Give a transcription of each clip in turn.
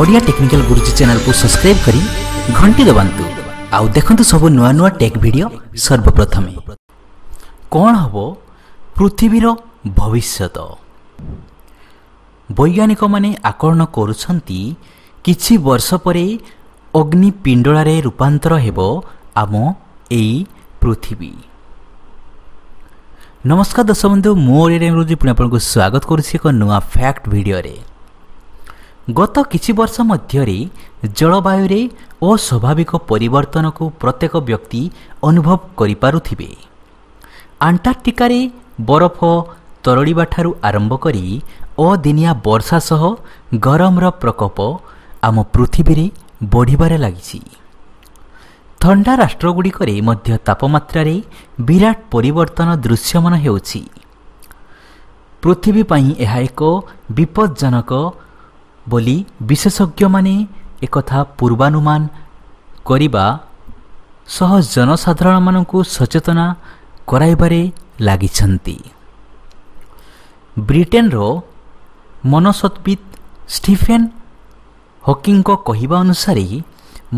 Odia technical ଗୁରୁଜୀ ଚ୍ୟାନେଲକୁ subscribe କରି ଘଣ୍ଟି ଦବାନ୍ତୁ ଆଉ ଦେଖନ୍ତୁ ସବୁ ନୂଆ ନୂଆ ଟେକ୍ ଭିଡ଼ିଓ ସର୍ବପ୍ରଥମେ। କ'ଣ ହେବ ପୃଥିବୀର ଭବିଷ୍ୟତ? ବୈଜ୍ଞାନିକମାନେ ଆକଳନ କରୁଛନ୍ତି କିଛି ବର୍ଷ ପରେ ଅଗ୍ନି ପିଣ୍ଡଳାରେ ରୂପାନ୍ତର ହେବ ଆମ ଏଇ ପୃଥିବୀ। ନମସ୍କାର ଦର୍ଶକ ବନ୍ଧୁ, ମୁଁ ଓଡ଼ିଆ ଗୁରୁଜୀ ପୁଣି ଆପଣଙ୍କୁ ସ୍ୱାଗତ କରୁଛି ଏକ ନୂଆ ଫ୍ୟାକ୍ଟ ଭିଡ଼ିଓରେ। ଗତ କିଛି ବର୍ଷ ମଧ୍ୟରେ ଜଳବାୟୁରେ ଅସ୍ୱାଭାବିକ ପରିବର୍ତ୍ତନକୁ ପ୍ରତ୍ୟେକ ବ୍ୟକ୍ତି ଅନୁଭବ କରିପାରୁଥିବେ। ଆଣ୍ଟାର୍କଟିକାରେ ବରଫ ତରଳିବା ଠାରୁ ଆରମ୍ଭ କରି ଅଦିନିଆ ବର୍ଷା ସହ ଗରମର ପ୍ରକୋପ ଆମ ପୃଥିବୀରେ ବଢ଼ିବାରେ ଲାଗିଛି। ଥଣ୍ଡା ରାଷ୍ଟ୍ରଗୁଡ଼ିକରେ ମଧ୍ୟ ତାପମାତ୍ରାରେ ବିରାଟ ପରିବର୍ତ୍ତନ ଦୃଶ୍ୟମାନ ହେଉଛି। ପୃଥିବୀ ପାଇଁ ଏହା ଏକ ବିପଜ୍ଜନକ ବୋଲି ବିଶେଷଜ୍ଞମାନେ ଏକଥା ପୂର୍ବାନୁମାନ କରିବା ସହ ଜନସାଧାରଣମାନଙ୍କୁ ସଚେତନ କରାଇବାରେ ଲାଗିଛନ୍ତି। ବ୍ରିଟେନର ମନସ୍ତତ୍ତ୍ୱବିତ୍ ଷ୍ଟିଫେନ୍ ହକିଂଙ୍କ କହିବା ଅନୁସାରେ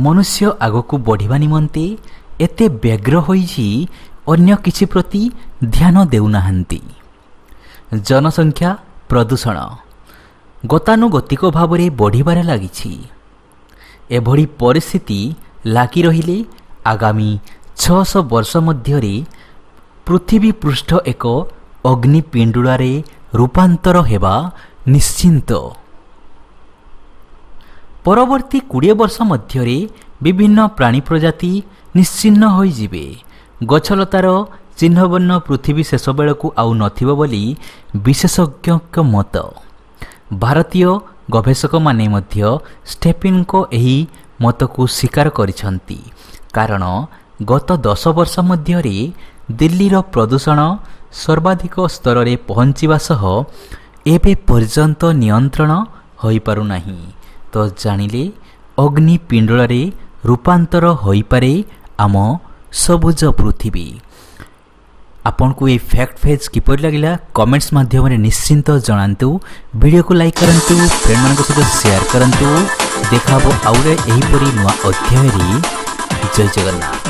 ମନୁଷ୍ୟ ଆଗକୁ ବଢ଼ିବା ନିମନ୍ତେ ଏତେ ବ୍ୟଗ୍ର ହୋଇଛି, ଅନ୍ୟ କିଛି ପ୍ରତି ଧ୍ୟାନ ଦେଉନାହାନ୍ତି। ଜନସଂଖ୍ୟା, ପ୍ରଦୂଷଣ ଗତାନୁଗତିକ ଭାବରେ ବଢ଼ିବାରେ ଲାଗିଛି। ଏଭଳି ପରିସ୍ଥିତି ଲାଗି ରହିଲେ ଆଗାମୀ 600 ବର୍ଷ ମଧ୍ୟରେ ପୃଥିବୀ ପୃଷ୍ଠ ଏକ ଅଗ୍ନିପିଣ୍ଡୁଳାରେ ରୂପାନ୍ତର ହେବା ନିଶ୍ଚିନ୍ତ। ପରବର୍ତ୍ତୀ 20 ବର୍ଷ ମଧ୍ୟରେ ବିଭିନ୍ନ ପ୍ରାଣୀ ପ୍ରଜାତି ନିଶ୍ଚିହ୍ନ ହୋଇଯିବେ। ଗଛଲତାର ଚିହ୍ନବର୍ଣ୍ଣ ପୃଥିବୀ ଶେଷ ବେଳକୁ ଆଉ ନଥିବ ବୋଲି ବିଶେଷଜ୍ଞଙ୍କ ମତ। ଭାରତୀୟ ଗବେଷକମାନେ ମଧ୍ୟ ଷ୍ଟେଫିନ୍ଙ୍କ ଏହି ମତକୁ ସ୍ୱୀକାର କରିଛନ୍ତି, କାରଣ ଗତ 10 ବର୍ଷ ମଧ୍ୟରେ ଦିଲ୍ଲୀର ପ୍ରଦୂଷଣ ସର୍ବାଧିକ ସ୍ତରରେ ପହଞ୍ଚିବା ସହ ଏବେ ପର୍ଯ୍ୟନ୍ତ ନିୟନ୍ତ୍ରଣ ହୋଇପାରୁନାହିଁ। ତ ଜାଣିଲେ ଅଗ୍ନି ପିଣ୍ଡୁଳାରେ ରୂପାନ୍ତର ହୋଇପାରେ ଆମ ସବୁଜ ପୃଥିବୀ। ଆପଣଙ୍କୁ ଏଇ ଫ୍ୟାକ୍ଟ ପେଜ୍ କିପରି ଲାଗିଲା କମେଣ୍ଟସ୍ ମାଧ୍ୟମରେ ନିଶ୍ଚିନ୍ତ ଜଣାନ୍ତୁ। ଭିଡ଼ିଓକୁ ଲାଇକ୍ କରନ୍ତୁ, ଫ୍ରେଣ୍ଡମାନଙ୍କ ସହିତ ସେୟାର କରନ୍ତୁ। ଦେଖା ହେବ ଆଉ ଏହିପରି ନୂଆ ଅଧ୍ୟାୟରେ। ଜୟ ଜଗନ୍ନାଥ।